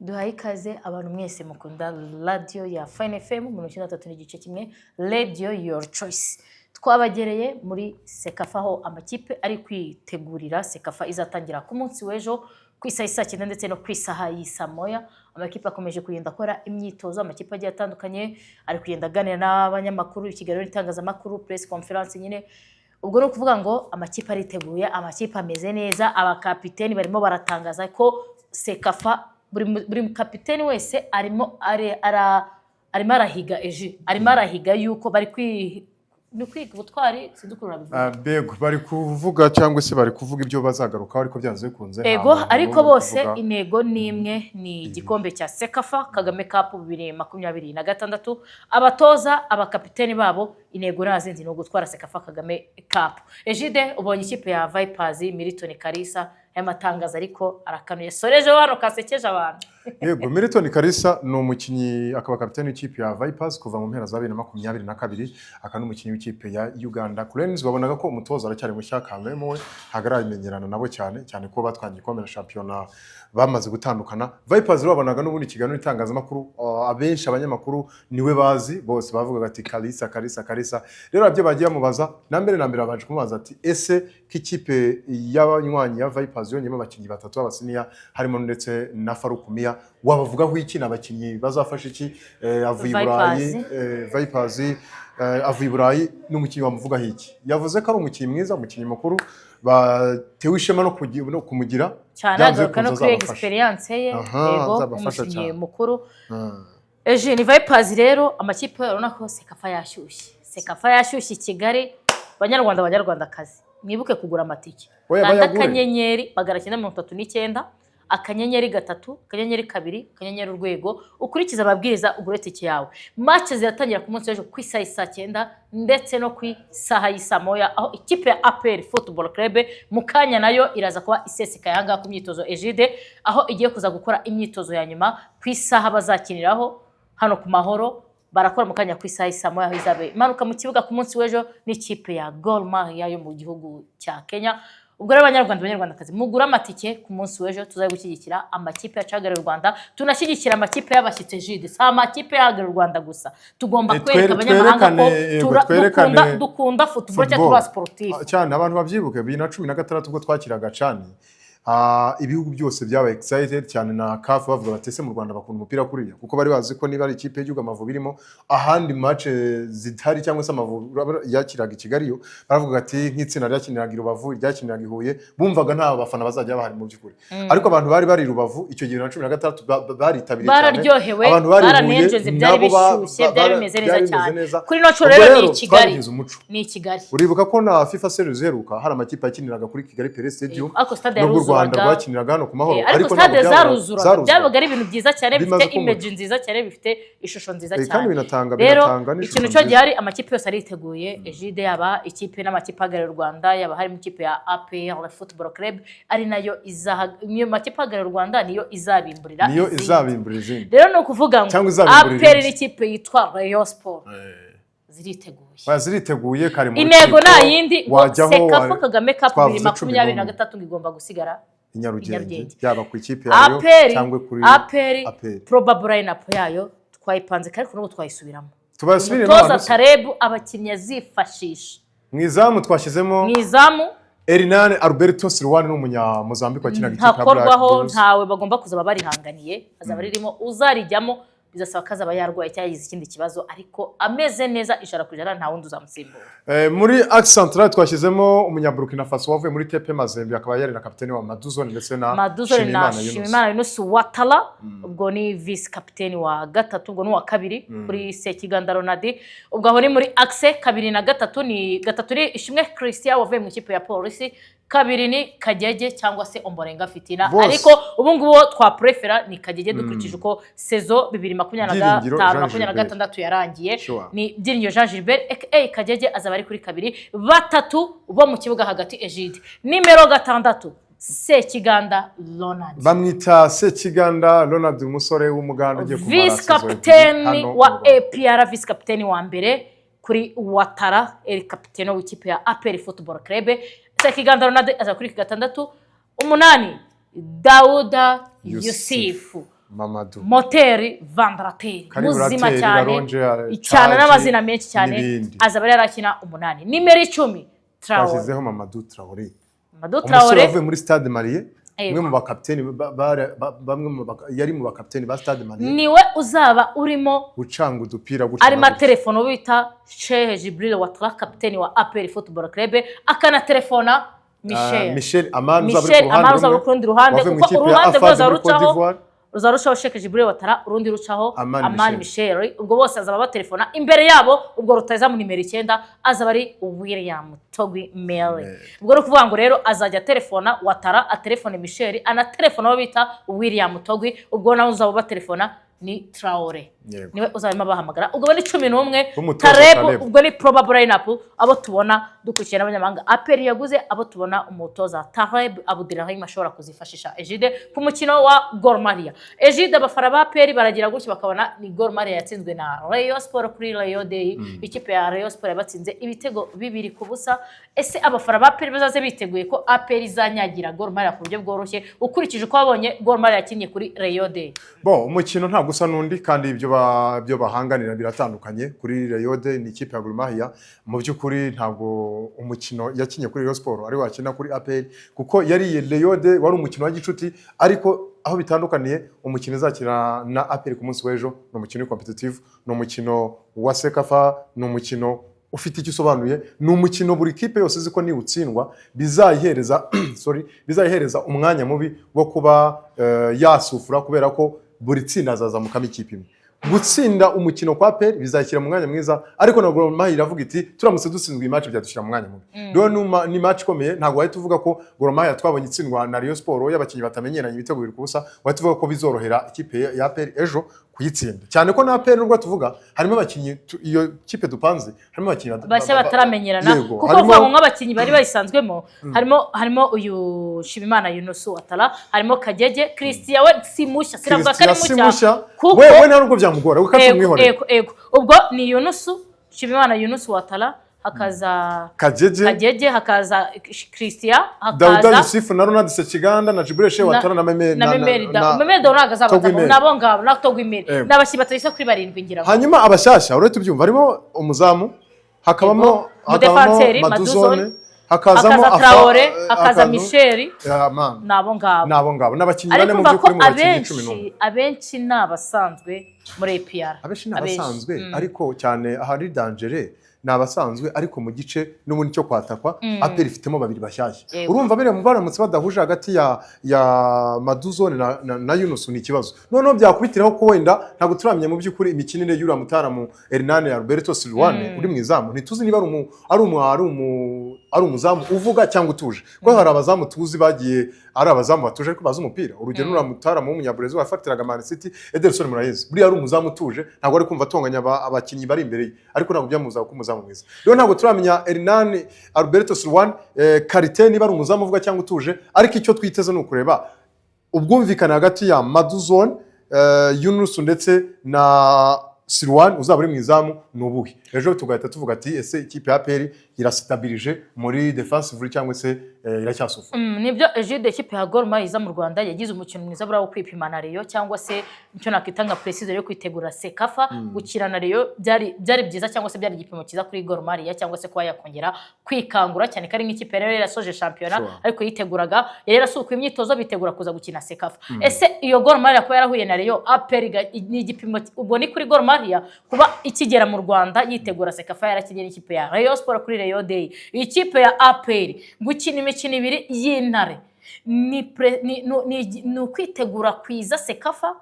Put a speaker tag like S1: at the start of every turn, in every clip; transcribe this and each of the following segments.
S1: Duhaye ikaze abantu mwese mukunda radiyo ya Fine FM 93.1, radio your choice. Twabagereye muri CECAFA, aho amakipe ari kwitegurira CECAFA izatangira ku munsi w'ejo ku isaha y'i saa 9 ndetse no ku isaha y'i saa 1. Amakipe akomeje kugenda akora imyitozo, amakipe agiye atandukanye ari kugenda aganira n'abanyamakuru, ikiganiro n'itangazamakuru, press conference nyine. Ubwo ni ukuvuga ngo amakipe ariteguye, amakipe ameze neza, abakapiteni barimo baratangaza ko CECAFA buri kapiteni wese arimo arahiga eji, arimo arahiga yuko bari ni kwiga ubutwari, sinzi ukuntu babivuga.
S2: Ah, bego, bari kuvuga cyangwa se bari kuvuga ibyo bazagarukaho, ariko byanze bikunze nta
S1: Ego,
S2: muntu
S1: ariko
S2: n'umwe
S1: bose
S2: kuvuga.
S1: Intego ni imwe, ni igikombe cya CECAFA Kagame Cup 2026. Abatoza, abakapiteni babo, intego nta zindi, ni ugutwara CECAFA Kagame Cup. Egide, ubonye ikipe ya Vipers, Milton Karisa, aya matangazo ariko arakanuye, soreje hano kasekeje abantu.
S2: Yego, Milton Karisa ni umukinnyi akaba kapiteni w'ikipe ya Vipers kuva mu mpera za 2022, akaba n'umukinnyi w'ikipe ya Uganda Cranes. Babonaga ko umutoza aracyari mushya, Kamemo we ntabwo aramenyerana nabo cyane cyane ko batwaye igikombe na shampiyona bamaze gutandukana. Vipers rero babonaga n'ubundi ikiganiro n'itangazamakuru, abenshi abanyamakuru niwe bazi, bose bavugaga ati "Kalisa, Kalisa, Kalisa". Rero abyo bagiye bamubaza, na mbere na mbere babanje kumubaza ati: "Ese k'ikipe y'abanywanyi ya Vipers yongeyemo abakinnyi batatu b'abasiniya, harimo ndetse na Faruku Miya, wabavugaho iki? Ni abakinnyi bazafasha iki?" Avuye i Burayi.
S1: Vipers.
S2: Vipers, avuye i Burayi, n'umukinnyi wamuvugaho iki? Yavuze ko ari umukinnyi mwiza, umukinnyi mukuru batewe ishema no kumugira.
S1: Cyane.
S2: Byanze
S1: Agaruka no
S2: bikunze
S1: kuri
S2: azabafasha.
S1: experience ye.
S2: Aha,
S1: yego,
S2: azabafasha
S1: umukinnyi
S2: cyane.
S1: mukuru. Ejo ni Vipers rero. Amakipe urabona ko CECAFA yashyushye, CECAFA yashyushye i Kigali. Banyarwanda, banyarwandakazi, mwibuke kugura amatike.
S2: Oya,
S1: Kanda
S2: bayagure.
S1: *939 *3 *2 *# ukurikize amabwiriza, ugure tike yawe. Match ziratangira ku munsi w'ejo ku isaha y'i saa 9 ndetse no ku isaha y'i saa 1, aho ikipe ya APR Football Club mu kanya nayo iraza kuba isesekaye aha ngaha ku myitozo, Egide, aho igiye kuza gukora imyitozo ya nyuma ku isaha bazakiniraho hano ku Mahoro. Barakora mu kanya ku isaha y'i saa 1, aho izaba imanuka mu kibuga ku munsi w'ejo n'ikipe ya Gor Mahia yo mu gihugu cya Kenya. Ubwo rero, Abanyarwanda, Abanyarwandakazi, mugure amatike ku munsi w'ejo, tuzabe gushyigikira amakipe yacu ahagarariye u Rwanda, tunashyigikira amakipe y'abashyitsi. Jide, si amakipe y'ahagarariye u Rwanda gusa, tugomba kwereka abanyamahanga ko
S2: Yego, twerekane
S1: dukunda football cyangwa
S2: football.
S1: tuba sportif.
S2: Ah, cyane. Abantu babyibuke 2016 ubwo twakiraga CHAN, ibihugu byose byabaye excited cyane na CAF, bavuga bati: "Ese mu Rwanda bakunda umupira kuriya?" Kuko bari bazi ko niba ari ikipe y'igihugu Amavubi irimo, ahandi match zitari cyangwa se Amavubi yakiraga i Kigali, yo baravuga ati nk'itsinda ryakiniraga i Rubavu, ryakiniraga i Huye, bumvaga nta bafana bazajya bahari mu by'ukuri. Ariko abantu bari bari i Rubavu icyo gihe na 16 baritabiriye cyane.
S1: Bararyohewe.
S2: Abantu bari i Huye
S1: Baranenjoze, byari
S2: nabo
S1: bishyushye, byari bimeze neza
S2: byari bimeze
S1: cyane.
S2: neza.
S1: Kuri ino nshuro
S2: Ubwo
S1: rero ni i Kigali.
S2: twabigize umuco.
S1: Ni i Kigali.
S2: Uribuka ko na FIFA Series iheruka hari amakipe yakiniraga kuri Kigali Pele Stadium,
S1: Ariko stade
S2: nubwo u Rwanda
S1: yaruzuraga.
S2: rwakiniraga hano ku Mahoro.
S1: Ariko stade
S2: ntabwo
S1: zaruzuraga.
S2: zaruzuraga.
S1: Byabaga ari ibintu byiza cyane,
S2: Bimaze
S1: bifite
S2: kuba umuco.
S1: image nziza cyane, bifite ishusho nziza
S2: Kandi
S1: cyane.
S2: binatanga
S1: Rero
S2: binatanga n'ishusho
S1: ikintu cyo
S2: nziza.
S1: gihari, amakipe yose ariteguye, Egide, yaba ikipe n'amakipe ahagarariye u Rwanda, yaba harimo ikipe ya APR Football Club, ari nayo izaha, niyo makipe ahagarariye u Rwanda niyo izabimburira
S2: Niyo
S1: izindi.
S2: izabimburira izindi.
S1: Rero ni ukuvuga ngo
S2: Cyangwa izabimburira
S1: APR
S2: indi.
S1: n'ikipe yitwa Rayon Sport ziriteguye.
S2: Oya, ziriteguye kare mu
S1: Intego
S2: rukiko,
S1: nta yindi ngo
S2: wajyaho
S1: CECAFA Kagame Cup
S2: twavuze
S1: bibiri
S2: cumi
S1: makumyabiri na
S2: n'umwe.
S1: gatatu ngo igomba gusigara
S2: I Nyarugenge.
S1: Nyarugenge.
S2: Yaba ku ikipe ya Rayon
S1: APR
S2: cyangwa kuri
S1: APR
S2: APR.
S1: Probable lineup yayo twayipanze ariko n'ubu twayisubiramo.
S2: Tubasubiremo
S1: Umutoza
S2: abantu se.
S1: Taleb, abakinnyi azifashisha.
S2: Mu izamu twashyizemo
S1: Mu izamu
S2: Hernán Alberto Silwani, ni umunyamozambique wakinaga ikipe ya Black
S1: ntakorwaho.
S2: Bulls.
S1: Ntawe bagomba kuzaba barihanganiye, azaba ririmo. Uzarijyamo bizasaba ko azaba yarwaye cyangwa yagize ikindi kibazo, ariko ameze neza 100%, nta wundi uzamusimbura.
S2: Muri axe central twashyizemo umunyaburukina Faso wavuye muri TP Mazembe, akaba yari na kapiteni wa Maduzone ndetse na
S1: Maduzone na
S2: Nshimiyimana Yunus.
S1: Nshimiyimana Yunus Watara, ubwo ni vice kapiteni wa gatatu, ubwo ni uwa kabiri kuri Sekiganda Ronald. Ubwo aho ni muri axe kabiri na gatatu. Ni gatatu ni Ishimwe Christian wavuye mu ikipe ya Polisi, kabiri ni Kagege cyangwa se Omborenga Fitina.
S2: Bose.
S1: Ariko ubu ngubu twaprefera ni Kagege, dukurikije uko saison bibiri makumyabiri na
S2: Byiringiro
S1: gatanu
S2: Jean
S1: makumyabiri na
S2: Gilbert.
S1: gatandatu yarangiye.
S2: Sure.
S1: Ni Byiringiro Jean Gilbert aka Kagege, azaba ari kuri kabiri. Batatu bo mu kibuga hagati, Egide, nimero 6 Sekiganda Ronald.
S2: Bamwita Sekiganda Ronald, umusore w'Umuganda ugiye kumara
S1: Visi
S2: saison 2
S1: kapiteni
S2: hano mu
S1: wa
S2: Rwanda.
S1: APR, visi kapiteni wa mbere kuri Watara, eri kapiteni w'ikipe ya APR Football Club. Sekiganda Ronald aza kuri 6. 8 Dauda
S2: Yusuf.
S1: Yusufu.
S2: Mamadou.
S1: Moteri vandarateri
S2: Kariburateri,
S1: muzima cyane
S2: Raronje,
S1: cyane
S2: Caji,
S1: n'amazina menshi cyane.
S2: N'ibindi.
S1: Azaba yari arakina 8, nimero 10 Traore.
S2: Twashyizeho Mamadou Traore.
S1: Mamadou
S2: Umusore
S1: Traore.
S2: wavuye muri Stade Malien.
S1: Yego.
S2: Umwe mu bakapiteni bamwe mu yari mu bakapiteni ba Stade Malien.
S1: Niwe uzaba urimo
S2: ucanga udupira gutya
S1: arimo
S2: na gutya.
S1: Telefone bita Sheikh Jibril Ouattara, kapiteni wa APR Football Club, akanatelefona Michel.
S2: Ah, Michel Amani uzaba uri
S1: Michel
S2: ku ruhande
S1: Amani uzaba
S2: rumwe,
S1: uri ku rundi ruhande,
S2: wavuye mu
S1: kuko
S2: ikipe ya
S1: uruhande
S2: AFAD
S1: rwose
S2: muri Cote
S1: rucaho
S2: d'Ivoire.
S1: ruzarushaho Sheikh Jibril Ouattara, urundi rucaho
S2: Amani
S1: Amani Michel. Ubwo bose azaba batelefona imbere yabo. Ubwo rutazamu nimero 9 azaba ari William Togui Mele. Ubwo ni ukuvuga ngo rero azajya atelefona Ouattara, atelefone Michel, anatelefona uwo bita William Togui. Ubwo nawe uzaba batelefona ni Traore. Niwe uzarimo abahamagara. Ubwo ni 11.
S2: W'umutoza
S1: Taleb.
S2: Taleb.
S1: Ubwo ni probable lineup, abo tubona dukurikiye n'abanyamahanga APR yaguze, abo tubona umutoza Taleb Abdirahim ashobora kuzifashisha, Egide, ku mukino wa Gor Mahia. Egide, abafana ba APR baragira gutya bakabona ni Gor Mahia yatsinzwe na Rayon Sport kuri Rayon Day. Ikipe ya Rayon Sport yabatsinze ibitego 2-0. Ese abafana ba APR bazaze biteguye ko APR izanyagira Gor Mahia ku buryo bworoshye, ukurikije uko wabonye Gor Mahia yakinnye kuri Rayon Day?
S2: Bon, umukino ntabwo usa n'undi, kandi ibyo byo bahanganira biratandukanye. Kuri Rayon Day ni ikipe ya Gor Mahia. Mu by'ukuri ntabwo umukino yakinye kuri Rayon Sport ari wakina kuri APR, kuko yari Rayon Day wari umukino wa gicuti. Ariko aho bitandukaniye, umukino izakina na APR ku munsi w'ejo ni umukino competitive, ni umukino wa CECAFA, ni umukino ufite icyo usobanuye, ni umukino buri kipe yose izi ko niwutsindwa bizayihereza, sorry, bizayihereza umwanya mubi wo kuba yasufura, kubera ko buri tsinda hazazamukamo ikipe imwe. Gutsinda umukino kwa APR bizashyira mu mwanya mwiza, ariko na Gor Mahia iravuga iti turamutse dutsinzwe iyi match byadushyira mu mwanya mubi. Rero ni match ikomeye. Ntabwo wahita uvuga ko Gor Mahia twabonye itsindwa na Rayon Sport y'abakinnyi batamenyeranye ibitego 2-0, wahita uvuga ko bizorohera ikipe ya APR ejo kuyitsinda, cyane ko na APR nubwo tuvuga harimo abakinnyi iyo kipe dupanze harimo abakinnyi
S1: bashya bataramenyerana.
S2: Yego,
S1: kuko
S2: harimo
S1: kuvuga ngo nk'abakinnyi bari bayisanzwemo, harimo uyu Shimimana Yunusu Ouattara, harimo Kagege Christian, we si mushya, sinavuga ko ari
S2: Christian si
S1: mushya
S2: mushya.
S1: Kuko
S2: we nta nubwo byamugora kuko
S1: ego
S2: tumwihorera.
S1: Ego, ubwo ni Yunusu, Shimimana Yunusu Ouattara, hakaza
S2: Kagege.
S1: Kagege, hakaza Christian,
S2: Dauda
S1: hakaza
S2: Yusufu na Ronald Sekiganda na Jibril Sheikh Ouattara na Meme
S1: na Memeri da Memeri da ntabwo azabazamo.
S2: Togui Meri.
S1: Nabo ngabo na Togui Meri.
S2: Ego.
S1: Ni abakinnyi batageze kuri barindwi ngira ngo.
S2: Hanyuma abashyashya urahita ubyumva, harimo umuzamu, hakabamo
S1: Yego.
S2: hakabamo
S1: Umudefanseri,
S2: Maduzone,
S1: Maduzone,
S2: hakazamo
S1: hakaza Traore, hakaza Michel.
S2: Man.
S1: Nabo ngabo.
S2: Nabo ngabo n'abakinnyi bane
S1: Ariko
S2: mu
S1: umva ko
S2: by'ukuri mu bakinnyi 11.
S1: Abenshi ni abasanzwe muri APR.
S2: Abenshi ni abasanzwe, ariko cyane ahari danger ni abasanzwe, ariko mu gice n'ubundi cyo kwatakwa APR ifitemo babiri bashyashya. Urumva biriya baramutse badahuje hagati ya Maduzone na Yunus ni ikibazo. Noneho byakubitiraho ko wenda ntabwo turamenya mu by'ukuri imikinire y'uriya mutaramu Hernani Alberto Silwane uri mu izamu. Ntituzi niba ari umuzamu uvuga cyangwa utuje, kuko hari abazamu tuzi bagiye ari abazamu batuje ariko bazi umupira. Urugero nuriya mutaramu w'umunyabrazil wafatiraga Man City, Ederson Moraes, buriya ari umuzamu utuje, ntabwo ari kumva atonganya abakinnyi bari imbere ye, ariko ntabwo byamubuza kuba umuzamu mwiza. Rero ntabwo turamenya Hernani Alberto Silwane qualité, niba ari umuzamu uvuga cyangwa utuje. Ariko icyo twiteze ni ukureba ubwumvikane hagati ya Maduzone, Yunus ndetse na Sirwan uzaba uri mu izamu ni ubuhe. Ejo tugahita tuvuga ati ese ikipe ya APR irasitabirije muri defensive cyangwa se iracyasufa?
S1: Nibyo Egide, ikipe ya Gor Mahia iza mu Rwanda yagize umukino mwiza buriya wo kwipima na Rayon, cyangwa se icyo nakwita nka pre-season yo kwitegura CECAFA. Gukina na Rayon byari byiza, cyangwa se byari igipimo cyiza kuri Gor Mahia, cyangwa se kuba yakongera kwikangura, cyane ko ari nk'ikipe yari yarasoje shampiyona ariko yiteguraga, yari yarasukuye imyitozo bitegura kuza gukina CECAFA. Ese iyo Gor Mahia kuba yarahuye na Rayon, APR ni igipimo, ubwo ni kuri Gor Mahia kuba ikigera mu Rwanda yitegura CECAFA yarakinnye n'ikipe ya Rayon Sport kuri Rayon Day. Ikipe ya APR gukina imikino ibiri y'intare ni pre- ni ni- ni ukwitegura kwiza CECAFA,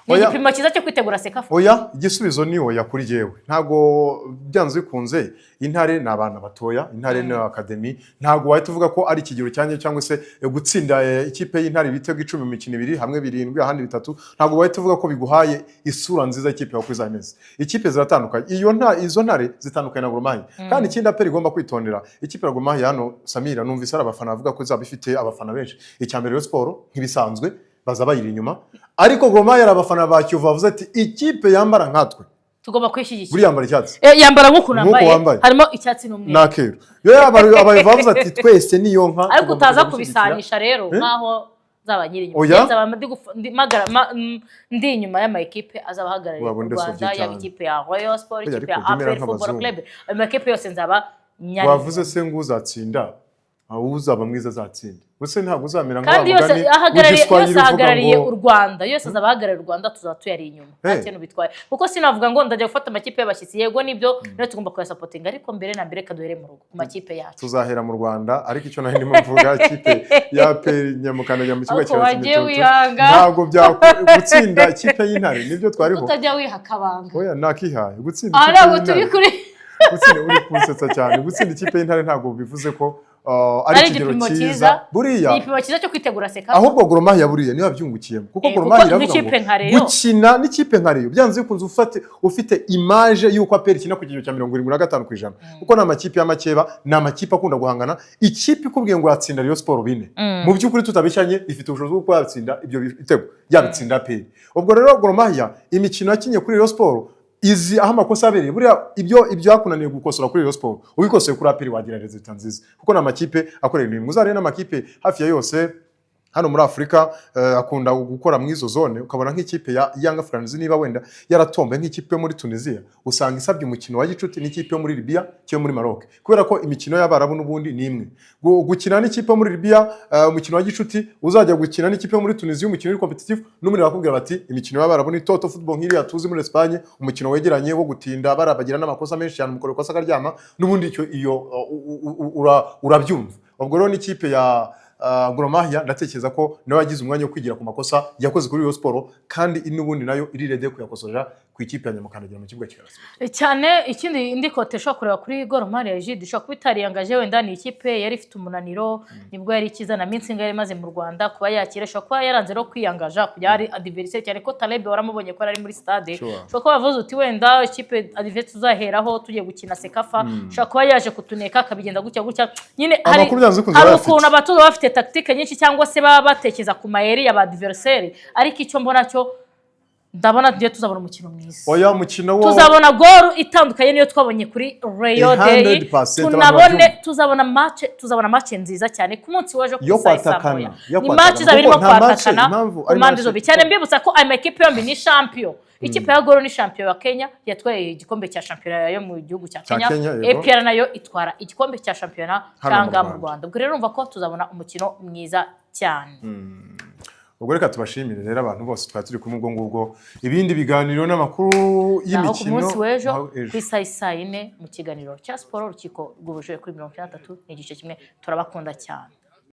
S1: ni
S2: Oya.
S1: igipimo cyiza cyo kwitegura CECAFA.
S2: Oya, igisubizo ni oya kuri jyewe. Ntabwo byanze bikunze, Intare ni abana batoya, Intare ni academy. Ntabwo wahita uvuga ko ari ikigero cyanjye, cyangwa se gutsinda ikipe y'Intare ibitego 10 mu mikino ibiri, hamwe birindwi ahandi bitatu, ntabwo wahita uvuga ko biguhaye isura nziza y'ikipe yawe uko izaba imeze. Ikipe ziratandukanye, iyo nta izo ntare zitandukanye na Gor Mahia. Kandi ikindi APR igomba kwitondera, ikipe ya Gor Mahia hano, Samira, numvise ari abafana bavuga ko izaba ifite abafana benshi. Icya mbere, Rayon Sport nk'ibisanzwe baza bayiri inyuma, ariko Gor Mahia hari abafana ba Kiyovu bavuze ati ikipe yambara nkatwe
S1: tugomba kwishyigikira.
S2: Buriya yambara icyatsi.
S1: Yambara nk'uku
S2: Nk'uko
S1: nambaye.
S2: wambaye.
S1: Harimo icyatsi n'umweru.
S2: N'akeru. Yo abayobozi bavuze ati twese niyo nka
S1: Ariko
S2: tugomba
S1: utaza
S2: kujya gushyigikira.
S1: kubisanisha rero
S2: Eh?
S1: nk'aho Nzaba nyiri inyuma.
S2: Oya.
S1: Nzaba ndi ndi ndi inyuma y'ama ekipe azaba ahagarariye
S2: Waba
S1: u
S2: undi
S1: Rwanda,
S2: asobye
S1: yaba
S2: cyane.
S1: ikipe ya Royal Sport,
S2: Oya,
S1: ikipe ya
S2: ariko jya umera
S1: APR Football
S2: nk'abazungu.
S1: Club, ayo makipe yose nzaba nyari
S2: Wavuze se ngo uzatsinda, aho uzaba mwiza azatsinda, ubuse ntabwo uzamera nka
S1: Kandi
S2: wa
S1: yose
S2: mugani
S1: ahagarariye
S2: w'igiswahili
S1: yose
S2: uvuga
S1: ahagarariye
S2: ngo
S1: u Rwanda, yose azaba ahagarariye u Rwanda, tuzaba tuyari inyuma, nta
S2: Hey.
S1: kintu bitwaye, kuko sinavuga ngo ndajya gufata amakipe y'abashyitsi. Yego nibyo, nayo tugomba kuyasapotinga, ariko mbere na mbere kaduhere mu rugo ku makipe yacu.
S2: Tuzahera mu Rwanda, ariko icyo nari ndimo mvuga, ikipe ya APR nyamukandagira mu kibuga
S1: Ariko
S2: cya
S1: wagiye
S2: Kimitoto.
S1: wihanga.
S2: Ntabwo bya gutsinda ikipe y'Intare nibyo twariho.
S1: Utajya wiha akabanga.
S2: Oya, nakihaye gutsinda
S1: Aha
S2: ikipe
S1: ntabwo turi
S2: y'Intare.
S1: kuri
S2: Gutsinda, uri kunsetsa cyane. Gutsinda ikipe y'Intare ntabwo bivuze ko ari
S1: Ari
S2: ikigero
S1: igipimo
S2: cyiza
S1: cyiza.
S2: Buriya
S1: Ni igipimo cyiza cyo kwitegura CECAFA.
S2: Ahubwo Gor Mahia buriya niyo yabyungukiyemo, kuko Gor
S1: Kuko
S2: Mahia iravuga
S1: n'ikipe
S2: ngo
S1: nka Rayon.
S2: gukina n'ikipe nka Rayon byanze bikunze ufate ufite image y'uko APR ikina ku kigero cya 75%, kuko ni amakipe y'amakeba, ni amakipe akunda guhangana. Ikipe ikubwiye ngo yatsinda Rayon Sport 4, mu by'ukuri tutabeshyanye, ifite ubushobozi bwo kuba yatsinda ibyo bitego, yabitsinda APR. Ubwo rero Gor Mahia imikino yakinye kuri Rayon Sport izi aho amakosa abereye. Buriya ibyo ibyakunaniye gukosora kuri Rayon Sport, ubikosoye kuri APR wagira résultat nziza, kuko ni amakipe akorera ibintu. Muzarebe n'amakipe hafi ya yose hano muri Afurika akunda gukora muri izo zone. Ukabona nk'ikipe ya Young Africans, niba wenda yaratombe nk'ikipe yo muri Tunisia, usanga isabye umukino wa gicuti n'ikipe yo muri Libya cyangwa muri Maroc, kubera ko imikino y'Abarabu n'ubundi ni imwe. Gukina n'ikipe yo muri Libya umukino wa gicuti, uzajya gukina n'ikipe yo muri Tunisia umukino uri competitive, n'ubundi bakubwira bati imikino y'Abarabu ni total football nk'iriya tuzi muri Espagne, umukino wegeranye wo gutinda, barabagira n'amakosa menshi cyane, umukora ikosa akaryama n'ubundi. Icyo iyo urabyumva. Ubwo rero n'ikipe ya Gor Mahia ndatekereza ko nawe yagize umwanya wo kwigira ku makosa yakoze kuri Rayon Sport, kandi n'ubundi nayo iri ready kuyakosorera ku ikipe ya Nyamukandagira mu kibuga cya Rayon.
S1: Cyane. Ikindi, indi côté ushobora kureba kuri Gor Mahia, Egide, ishobora kuba itariyangaje, wenda ni ikipe yari ifite umunaniro, nibwo yari ikiza na minsi yari imaze mu Rwanda kuba yakira, ishobora kuba yaranze no kwiyangaja kujya hari adversaire, cyane ko Taleb waramubonye ko yari ari muri stade. Ushobora kuba wavuze uti wenda ikipe adversaire tuzaheraho tugiye gukina CECAFA ushobora kuba yaje kutuneka akabigenda gutya gutya nyine. Hari
S2: Amakuru byanze bikunze
S1: hari
S2: barayafite.
S1: ukuntu abatoza baba bafite tactique nyinshi cyangwa se baba batekereza ku mayeri ya ba adversaire, ariko icyo mbona cyo, ndabona tugiye tuzabona umukino mwiza.
S2: Oya, umukino wo
S1: Tuzabona goal itandukanye niyo twabonye kuri Rayon Day.
S2: 100% abantu
S1: Tunabone
S2: babyumva.
S1: tuzabona match nziza cyane ku munsi w'ejo ku
S2: Yo
S1: isaha saa
S2: kwatakana,
S1: 1.
S2: yo
S1: Ni
S2: kwatakana.
S1: match izaba irimo
S2: Kuko nta match,
S1: kwatakana
S2: impamvu
S1: ku
S2: ari
S1: mpande
S2: match-
S1: zombi. Cyane mbibutsa ko aya makipe yombi ni champion. Ikipe ya Gor ni champion wa Kenya, yatwaye igikombe cya shampiyona yo mu gihugu cya
S2: Cya
S1: Kenya.
S2: Kenya, yego.
S1: APR nayo itwara igikombe cya shampiyona
S2: Hano mu
S1: cyangwa mu
S2: Rwanda.
S1: Rwanda. Ubwo rero urumva ko tuzabona umukino mwiza cyane.
S2: Ubwo reka tubashimire rero abantu bose twari turi kumwe. Ubwo ngubwo ibindi biganiro n'amakuru
S1: Naho ku
S2: y'imikino
S1: munsi w'ejo
S2: naho ejo.
S1: ku isaha isaa 4 mu kiganiro cya siporo, Urukiko rw'Ubujurire, kuri 63.1. Turabakunda cyane.